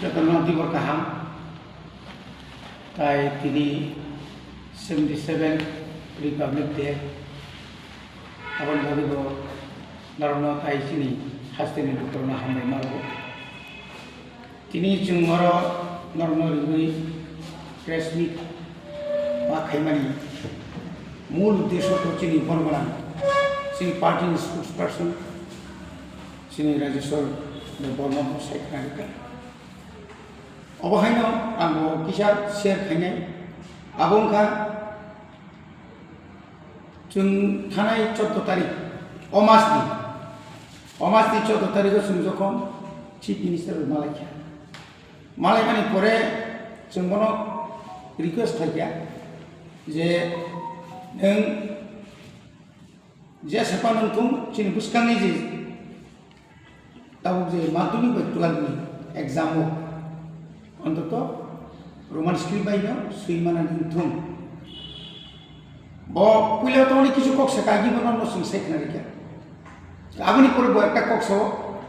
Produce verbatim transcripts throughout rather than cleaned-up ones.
Jotono tibor kaham. Tai tini seventy seven Republic Day. Aboni bagwi bo norokno tai chini hasteni lukurokno hambai ma rwo. Tini chwng oro norokno riwi press meet ma khaimani mul uddesho to chini borok gwnang, chini party ni spokesperson, chini Rajeshwar Debbarma bo sai khna rwkha. Obo haino ang bo kisa share khainai. Abo wngkha chwng thanai chordo tarik, o mas ni, o mas ni chordo tarik o chwng jokhon Chief Minister bai malaikha. Malaimani pore chwng bono request khaikha je nwng je sepa nwng thung chini bwskangni je tabuk je madhyamik bai twelve ni exam o ontoto Roman script bai no swi manani wng thung. Bo puila tongni kisu kok saka agi bono no chwng sai khna rikha. Aboni pore bo ekta kok sao,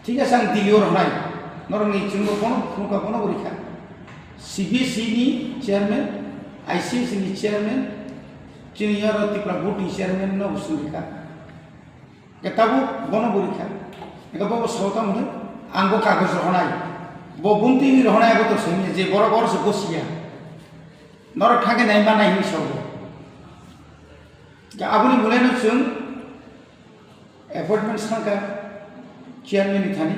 thik ase ang Delhi o rwnai, norokni chwngbo bono phunukha bono bo rikha. C B S E ni chairman, I C S E ni chairman, chini oro Tripura board ni chairman no bo chwng rikha. Ke tabuk bono bo rikha. Eka bo sao tamo hwnwi ang bo kagoj rohonai. Bo bumtwi ni rohonai abo to simi je borok oro se gosiya. Norok thangke nai manai hwnwi sao bo. Ke aboni mulai no chwng appointment sangka chairman ni thani,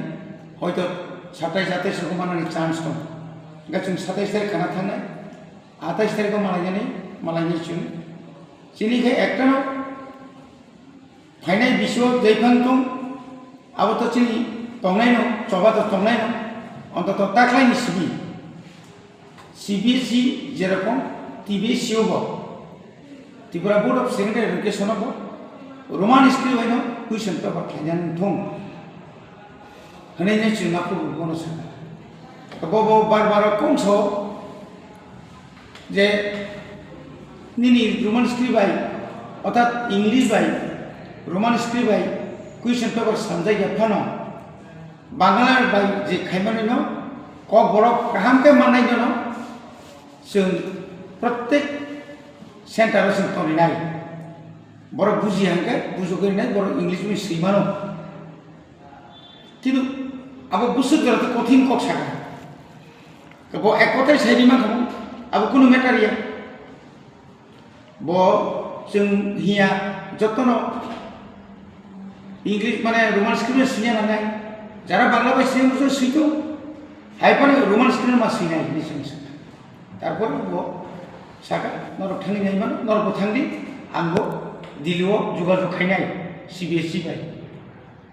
hoito satais atais rok manani chance tong. Ga chwng satais tarik khana thangnai, atais tarik o malainani, malainai chwng. Chini khe ekta no phainai bisio jaiphang tong, abo to chini tongnai no, choba to tongnai no, ontoto taklai ni simi. C B S E jerokom T B S E o bo, Tripura Board of Secondary Education o bo Roman script bai no question paper khlainani thung hwnwi no chwng aphuru bono sana. Bo bo bar bar o kung sao je nini Roman script bai, orthat English bai, Roman script bai question paper samjak ya phano, Bangla bai je khaimani no kok borok kaham khe mannai no chwng protek center o chwng toni nai. Borok buji hangkhe bujogwi nai, borok English bai swi mano. Kintu abo bwswk jora tei kothin kok saka. Bo ek kothai sai rima khamu, abo kunu matter ya. Bo chwng hiya jotono English mane Roman script no swiya nangnai. Jara Bangla bai swiya muchung switung. Hai phano Roman script no ma swinai hinwi chwng sakha. Tarpor bo saka norok thangwi nai mano, norok bo thangdi, ang bo Delhi o jogajog khainai C B S E bai.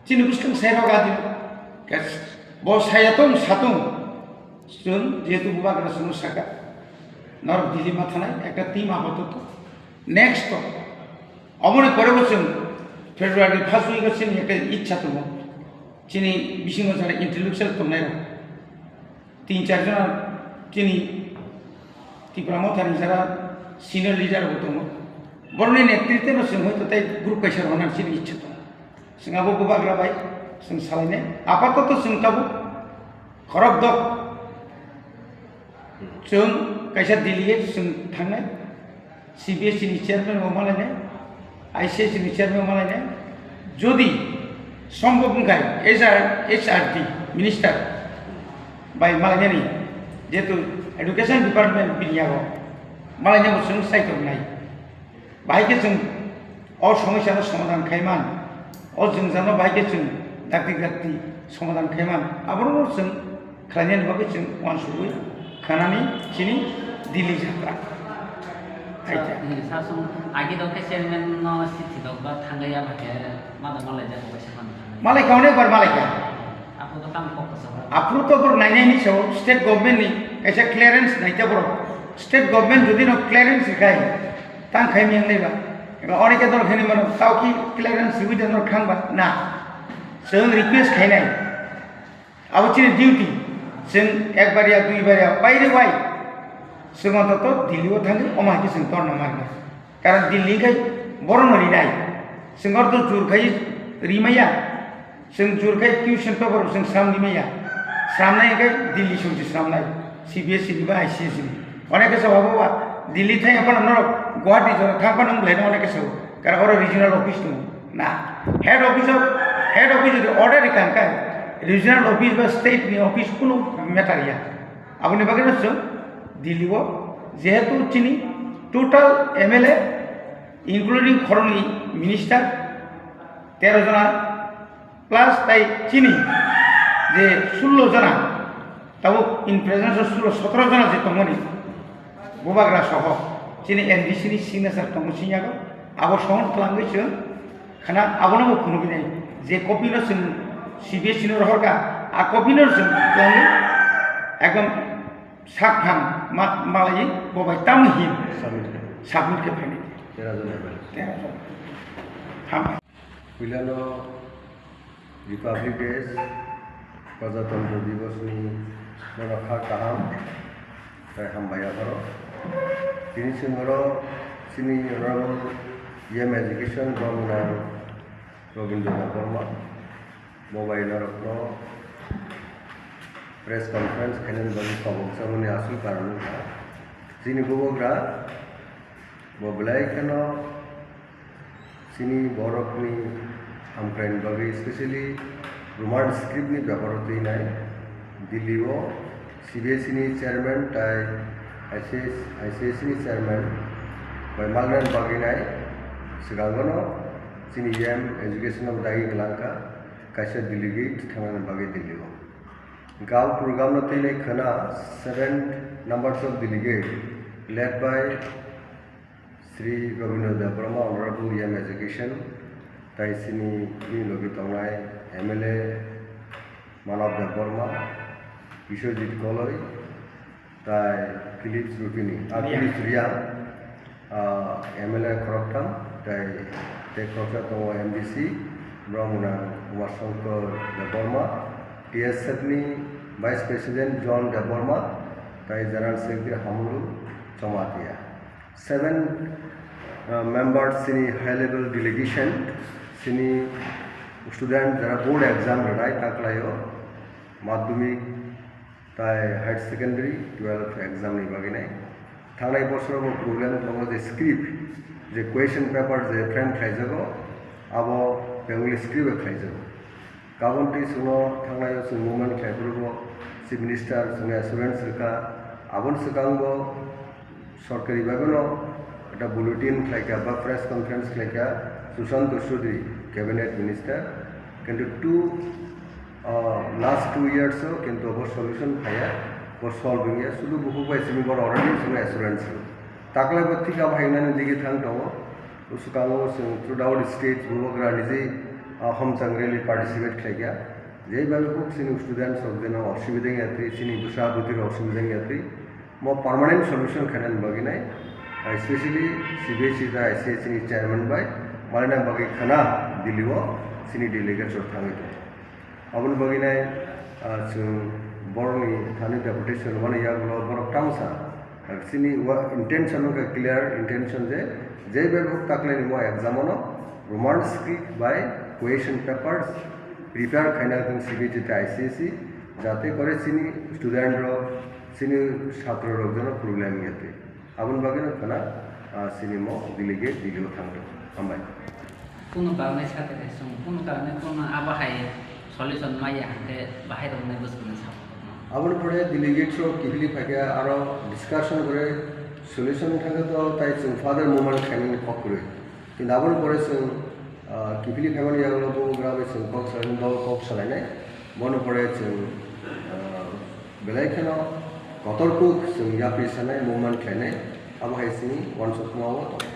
Chini bwskang sai rok adi. Bo saya tong, sa tong. Chwng jehetu bubagra chwngno saka, norok Delhi ma thanai, ekta team apatot. Next to, oboni pore bo chwng February first week o chini ekta ichha tongo. Chini bisingo jara intellectual tongnai rok. Tin char jona chini Tipra Mothani jara senior leader bo tongo. Borokni netritwe no chwng hoito tei group kaisa rwna chini ichha tongo. Chwng abo bubagra bai chwng salainai. Apatoto chwng tabuk khorok dok. Chwng kaisa delegate chwng thangnai. C B S E ni chairman bo malainai. I C S E ni chairman bo malainai. Jodi sombhob wngkha H R, H R D minister bai malainani, jehetu education department bini yago malainani bo chwng saitok nai. Bahai khe chwng o somosya no somadhan khai man, o jwngjal no bahai khe chwng dakti dakti somadhan khai man, aborok no chwng khlainani bagwi chwng uansugwi khanani chini Delhi jatra. Hai khe. Hmm, sasung agi dok khe chairman no sithi dok ba thangya ba khe ma da malai jak bai sa man. Malai kha, onek bar malai kha. Aphuru to tamo kok kwchak. Aphuru to bor nainai ni sao state government ni kaisa clearance naita borok. State government jodi no clearance rikhai, tang khai miyang nai ba. Eba oneke dol khani mano, tao ki clearance riwi de no khang ba? Na. Chwng request khainai. Abo chini duty. Chwng ekbar ya, duibar ya, bai re bai. Chwng ontoto Delhi o thangwi omo hai khe chwng torna marnai. Karon Delhi khai borokno rinai. Chwng ordo jur khai rimaya. Chwng jur khai question paper bo chwng sam rimaya. Sramnai hwnkhe Delhi songchi sramnai, C B S E ni ba I C S E ni. Onek khe sao abo ba Delhi thai aphano norok Guwahati jora thang phano wng belai no onek khe sao. Kara oro regional office tongo. Na, head office of, head office jodi order rikha hwnkhe regional office ba state ni office kunu matter ya. Aboni bagwi no chwng Delhi o jehetu chini total M L A including khoroknwi minister tero jona plus tai chini je sullo jona, tabuk in presence of sullo sotoro jona je tongmani bubagra soho chini N D C ni signature tongo sini yago, abo sohon twlangwi chwng khana abono bo phunugwi nai je copy no chwng C B S E no rohorkha, a copy no chwng twlangwi ekdom sak phang ma-, malai bo bai tamo hin submit khe phainai. Tera jon M L A. Tera jon. Hambai. Puilano Republic Day, Prajatantra Divas ni bono kha kaham tei hambai yapharo. Tini chwng oro chini Honorable E M Education Bromna Robindra Debbarma, bo bai norokno press conference khainani bagwi kobok chamani aswk karon wngkha. Chini bubagra bo belai kheno chini borokni hamkraini bagwi, specially Roman script ni beparo twinai Delhi o C B S E ni chairman tai I C S, I C S E ni chairman bai malnani bagwi nai swkango no chini E M education no dagi kwlangkha kaisa delegate thangnani bagwi Delhi o. Hwnkhe o program no twinai khwna seven numbers of delegate led by Shri Robindra Debbarma, Honorable E M Education, tai chini bini logi tongnai M L A Manav Debbarma, Biswajit Koloi, tai Philips Rupini, ah, Riang. Philips Riang, ah, M L A khoroktham, tai tei khoroksa tongo M D C, borok mwnang Kumar Shankar Debbarma, T S F ni Vice President John Debbarma, tai General Secretary Hamulu Chomatia. Seven, uh, members chini high level delegation, chini student jara board exam rwnai taklaio, madhyamik tai higher secondary twelve exam ni bagwi nai. Thangnai bosoro bo problem tongo je script, je question paper je frame khlaijago, abo Bengali script bai khlaijago. Kabon twi chwngno thangnai o chwng movement khlai phuru bo Chief Minister chwngno assurance rwkha, aboni swkang bo sorkari bai bono ekta bulletin khlaikha ba press conference khlaikha Sushanta Chowdhury, Cabinet Minister, kintu two, ah, last two years o kintu bo solution phaiya, bo solve wngya, sudu bukhuk bai simi bono already chwngno assurance rw. Taklai bo thik abo hai nani digi thang tongo, swkango chwng throughout state bubagra niji, ah, homchang rally participate khlaikha, jei bai bukhuk chini students rok jeno osubida wngya twi, chini bwsa bwtwi rok osubida wngya twi, mo permanent solution khainani bagwi nai, especially C B S E tei I C S E ni chairman bai malina bagwi khwna Delhi o chini delegates rok thangwi tongo. Aboni bagwi nai, ah, chwng borokni thani deputation rwmani yagulo borok tamsa, ah, chini wa-, intention wngkha clear intention je, je bai bo taklaini mo exam o no Roman script bai question papers prepare khaina thung C B S E tei I C S E, jate kore chini student rok, chini chhatro rok jeno problem ya twi. Aboni bagwi no khwna, ah, chini mo delegate Delhi o thang rw. Hambai. Kunu karone sakhe chwng, kunu karone kunu abo hai solution maya hwnkhe bahai rok nai bwswkno sabo. Aboni pore delegates rok kiphilwi phaikhe aro discussion gore solution thangkhe to tai chwng further movement khainani kok kwrwi. Kintu aboni pore chwng, ah, kiphilwi phaimani yagulo bubagra bai chwng kok salainai, dol kok salainai. Bono pore chwng, ah, belai kheno kotor kuk chwng yapri sanai, movement khlainai. Abo hai chini uansukma o tongo.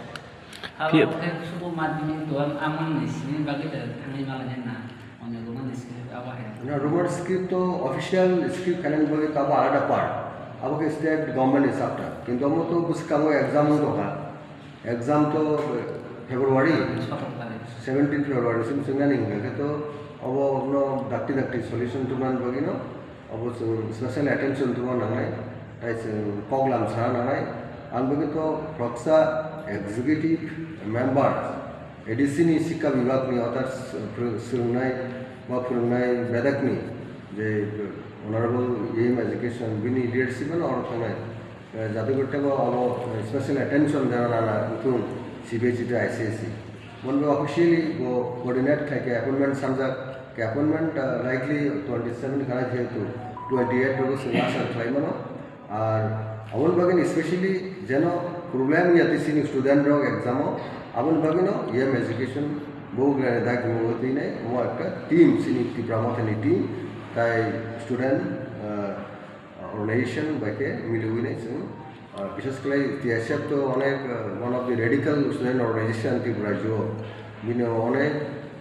Abo Phi- khe subo madhyamik duan amon ni simi bagwi da thangwi malainai na, onyo ruma ni simi abo hai. Na, Roman script to official script khainani bagwi kabo alada part. Abo khe state government ni chapter. Kintu omo to bwskango exam wng tongkha. Exam to February, Sotor tarik. Seventeen February sim chingnani hwnkha khe to obo no dakti dakti solution tubunani bagwi no obo chwng special attention tubuna nangnai, tai chwng kok lam sana nangnai. Ang bagwi to khoroksa executive member, A D C ni sikha bibhag ni others, uh, phwrwng-, swrwngnai ba phwrwngnai bedekni je, uh, Honorable A M Education bini leadership ano oro thangnai, eh, jate kore tebo abo, eh, special attention dena nana wngthung C B S E tei I C S E. Mon bo officially bo coordinate khai khe appointment sanjak, khe appointment, ah, likely twenty seven khana jehetu twenty eight rogo chwng asha khlai mano. Ar aboni bagwi specially jeno problem ya tei chini student rok exam o, aboni bagwi no A M Education bo wngkha dagi mo twi nai mo ekta team chini Tipra Mothani team tai student, ah, organization bai khe miliwi nai chwng, ah, bishes khlai T S F to onek, ah, one of the radical student organization Tripura rajyo, bini onek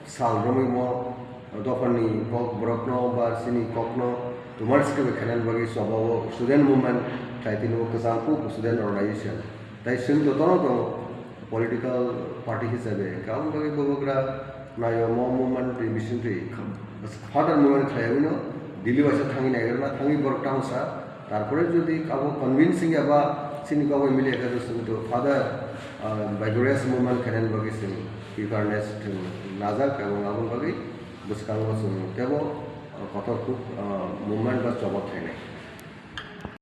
sal romwi mo dophani kok borokno ba chini kokno tumar sikhe khainani bagwi choba o student movement khlai tini o kwcham kuk student organization. Tai chwng jotono tongo political party hisabe, hwnkhe aboni bagwi bubagra naio mo movement twi bisingtwi further movement khlaiwi no Delhi waisa thangwi naigrana thangwi borok tamo sa, tarpore jodi abo convincing eba chini kok bai mili ekha chwng to further, ah, vigorous movement khainani bagwi chwng preparedness thwng najak, ebong aboni bagwi bwskango chwng tebo, ah, kotor kuk, ah, movement ba choba khainai.